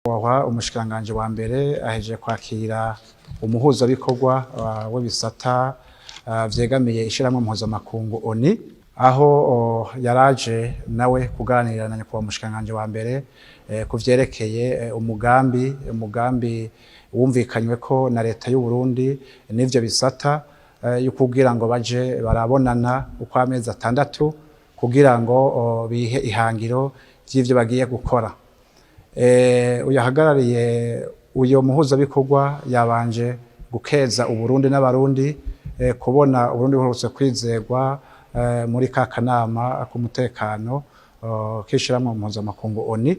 Nyakubahwa umushikiranganji wa mbere ahejeje kwakira umuhuzabikorwa w'ibisata vyegamiye ishirahamwe mpuzamakungu ONU, aho yaraje nawe kuganira na nyakubahwa umushikiranganji wa mbere ku vyerekeye umugambi wumvikanyweko na leta y'u Burundi n'ivyo bisata yo kugira ngo baje barabonana uko amezi 6 kugira ngo bihe ihangiro ry'ivyo bagiye gukora. Uyahagarariye uyo muhuzabikorwa yabanje gukeza Uburundi n'Abarundi kubona Uburundi buherutse kwizegwa muri ka kanama k'umutekano k'ishirahamwe mpuzamakungu ONU.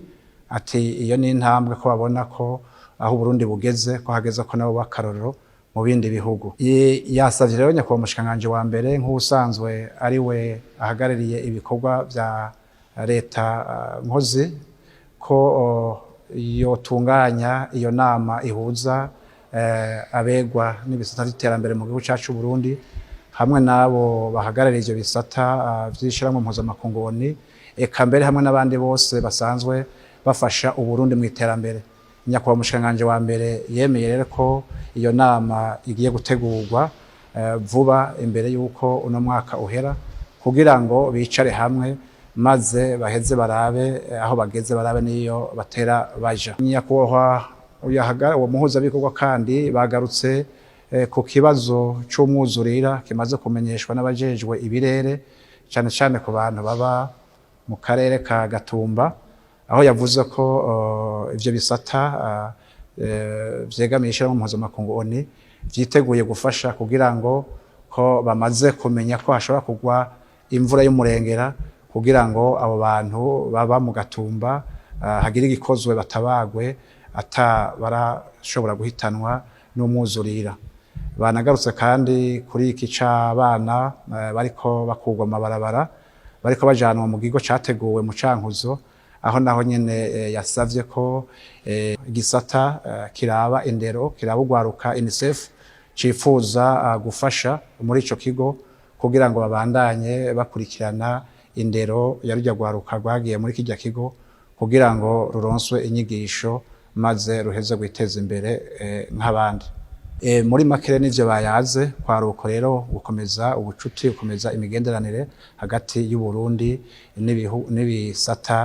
Ati iyo ni intambwe ko babona ko aho Uburundi bugeze, ko hageze ko nabo bakarorero mu bindi bihugu. Yasavye rero nyakubahwa umushikiranganji wa mbere, nk'uwusanzwe ari we ahagarariye ibikorwa vya leta nkozi, ko yotunganya iyo nama ihuza abegwa n'ibisata vy'iterambere mu gihugu cacu Burundi hamwe n'abo bahagarariye ivyo bisata vy'ishirahamwe mpuzamakungu ONU, eka mbere hamwe n'abandi bose basanzwe bafasha Uburundi mu iterambere. Nyakubahwa umushikiranganji wa mbere yemeye rero ko iyo nama igiye gutegurwa vuba imbere y'uko uno mwaka uhera, kugira ngo bicare hamwe maze baheze barabe aho bageze, barabe n'iyo batera baja. Nyakubahwa uwo muhuzabikorwa kandi bagarutse ku kibazo c'umwuzurira kimaze kumenyeshwa n'abajejwe ibirere, cane cane ku bantu baba mu karere ka Gatumba, aho yavuze ko ivyo bisata vyegamiye ishirahamwe mpuzamakungu ONU vyiteguye gufasha, kugira ngo ko bamaze kumenya ko hashobora kugwa imvura y'umurengera, kugira ngo abo bantu baba mu Gatumba hagire igikozwe, batabagwe ata barashobora guhitanwa n'umwuzurira. Banagarutse kandi kuri iki c'abana bariko bakurwa amabarabara, bariko bajanwa mu kigo categuwe mu Cankuzo, aho naho nyene yasavye ko igisata kiraba indero, kiraba urwaruka, UNICEF, cifuza gufasha muri ico kigo kugira ngo babandanye bakurikirana indero ya rurya rwaruka rwagiye muri kirya kigo, kugira ngo ruronswe inyigisho maze ruheze gwiteza imbere nk'abandi. Muri make n'ivyo bayaze kwaruko rero gukomeza ubucuti, gukomeza imigenderanire hagati y'u Burundi n'ibisata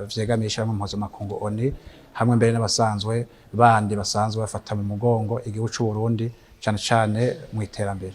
vyegamiye ishirahamwe mpuzamakungu ONU, hamwe mbere n'abasanzwe bandi basanzwe bafata mu mugongo igihugu c'u Burundi, cane cane mu iterambere.